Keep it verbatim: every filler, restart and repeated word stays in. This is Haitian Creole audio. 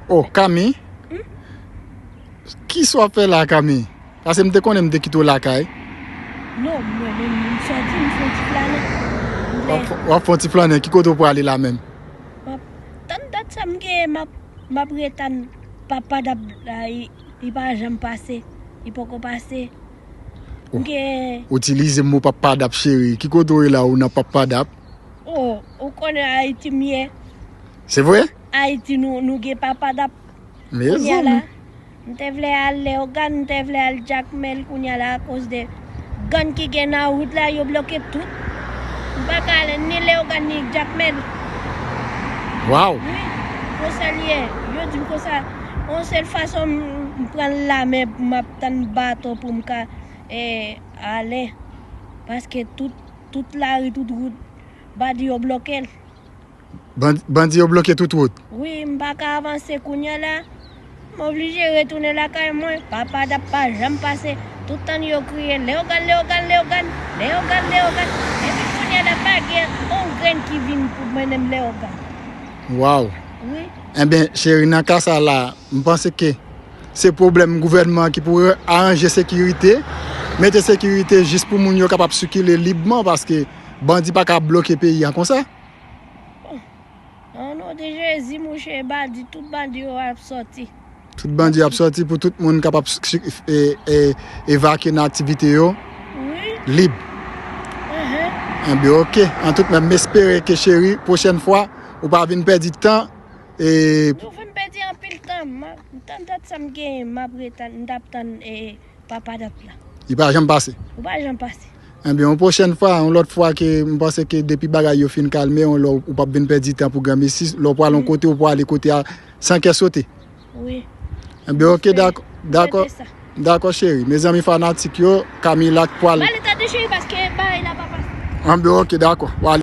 Oh, Kami? Kisa w ap fè la, Kami? Paske m te konnen m te kite w lakay. Non, mwen menm, m sòti, m fè yon ti flannen. W ap fè, w ap fè yon ti flannen. Ki kote w prale la menm? M ap tann dat sa m genyen, m ap, m ap ret tann Papa Dap la, li, li pa janm pase. Li poko pase. M gen. Ou itilize mo Papa Dap, cheri. Ki kote w ye la, ou nan Papa Dap? Oh, ou konnen Ayiti m ye. Se vre? Ayiti, nou, nou gen Papa Dap. Kounye a la, m te vle al Leyogàn, m te vle al Jakmèl, kounye a la, akoz de gang ki gen nan wout la, yo bloke tout. M pa ka ale ni Leyogàn, ni Jakmèl. Waw! Wi, konsa l ye. Yo di m konsa, yon sèl fason m, m pran lame, m ap tann bato pou m ka, eh, ale. Paske tout, tout lari, tout wout, bandi yo bloke l. Bandi, bandi yo bloke tout wout. Wi, m pa ka avanse kounye a la. M oblije retounen lakay mwen. Papa Dap pa janm pase. Tout tan yo kriye, Leyogàn, Leyogàn, Leyogàn, Leyogàn, Leyogàn. Epi kounye a la, pa gen yon grenn ki vin pou mennen m Leyogàn. Waw. Wi. Enben, cheri, nan ka sa la, m panse ke se pwoblèm gouvènman an ki pou aranje sekirite, mete sekirite jis pou moun yo kapab sikile libman, paske bandi pa ka bloke peyi a konsa. Bon, o non de Jezi, mouche, bandi, tout bandi yo ap sòti. Tout bandi ap sòti pou tout moun kapab s-, s-, e, e, evakye nan aktivite yo. Wi. Lib. Enben, oke. An tout, men m espere ke, cheri, pwochèn fwa, ou pa vin pèdi tan. E nou fin pèdi anpil tan. M tann dat sa m genyen, m ap ret tann, m t ap tann, e, Papa Dap la. Li pa janm pase. Li pa janm pase. Enben, yon pwochèn fwa, yon lòt fwa ke m panse ke depi bagay yo fin kalme, yon lè ou p ap vin pèdi tan pou granmesi, lè w pral yon kote, ou pral kote a san kè sote. Wi. Enben, oke, dakò, dakò, dakò, cheri. Mezanmi fanatik yo, Camila k pral. M ale tande cheri paske bagay la pa pase. Enben, oke, dakò. W ale.